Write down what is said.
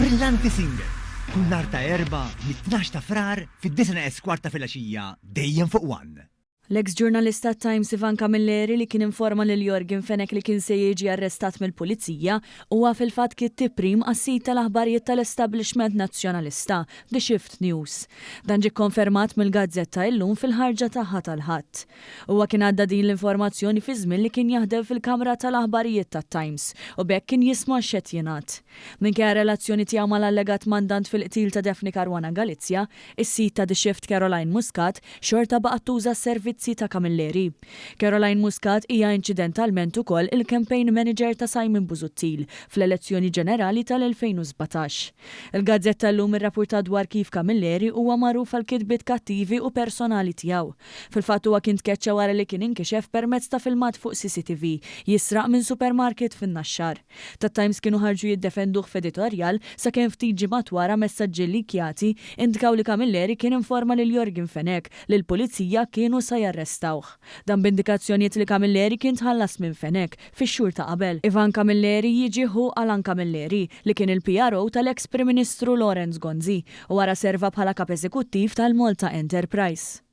Brillanti Singer, kull nhar ta' Erbgħa mit-tnax ta' Frar fid-disgħa neqes kwart ta' filgħaxija dejjem fuq One. L-eks ġurnalist tat-Times Ivan Camilleri li kien informa lil Yorgen Fenech li kien se jiġi arrestat mill-Pulizija huwa fil-fatt kittieb prim għas-sit tal-aħbarijiet tal-establishment Nazzjonalista, The Shift News. Dan ġie kkonfermat mill-gazzetta Illum fil-ħarġa tagħha tal-Ħadd. Huwa kien għadda din l-informazzjoni fi żmien li kien jaħdem fil-kamra tal-aħbarijiet tat-Times u b'hekk kien jisma' x'qed jingħad. Minkejja r-relazzjoni tiegħu mal-allegat mandant fil-qtil ta' Daphne Caruana Galizia, is-sid ta' The Shift Caroline Muscat xorta baqgħet tuża s-servizzi ta' Camilleri. Caroline Muscat hija inċidentalment ukoll il-campaign manager ta' Simon Busuttil fl-elezzjoni ġenerali tal-2017. Il-gazzetta Illum irrappurtat dwar kif Camilleri huwa magħruf għall-kitbiet kattivi u personali tiegħu. Fil-fatt huwa kien tkeċċa wara li kien inkixef permezz ta' filmat fuq CCTV jisraq minn supermarket fin-Naxxar. Tat-Times kienu ħarġu jiddefenduh f'editorjal sakemm ftit ġimgħat wara messaġġi llikjati indkaw li Camilleri kien informa lil Yorgen Fenech li l-Pulizija kienu sa jarrestawh. Dan b'indikazzjonijiet li Camilleri kien tħallas minn Fenech fix-xhur ta' qabel. Ivan Camilleri jiġi ħu Alan Camilleri li kien il-PRO tal-eks Prim Ministru Lawrence Gonzi u wara serva bħala Kap Eżekuttiv tal-Malta Enterprise.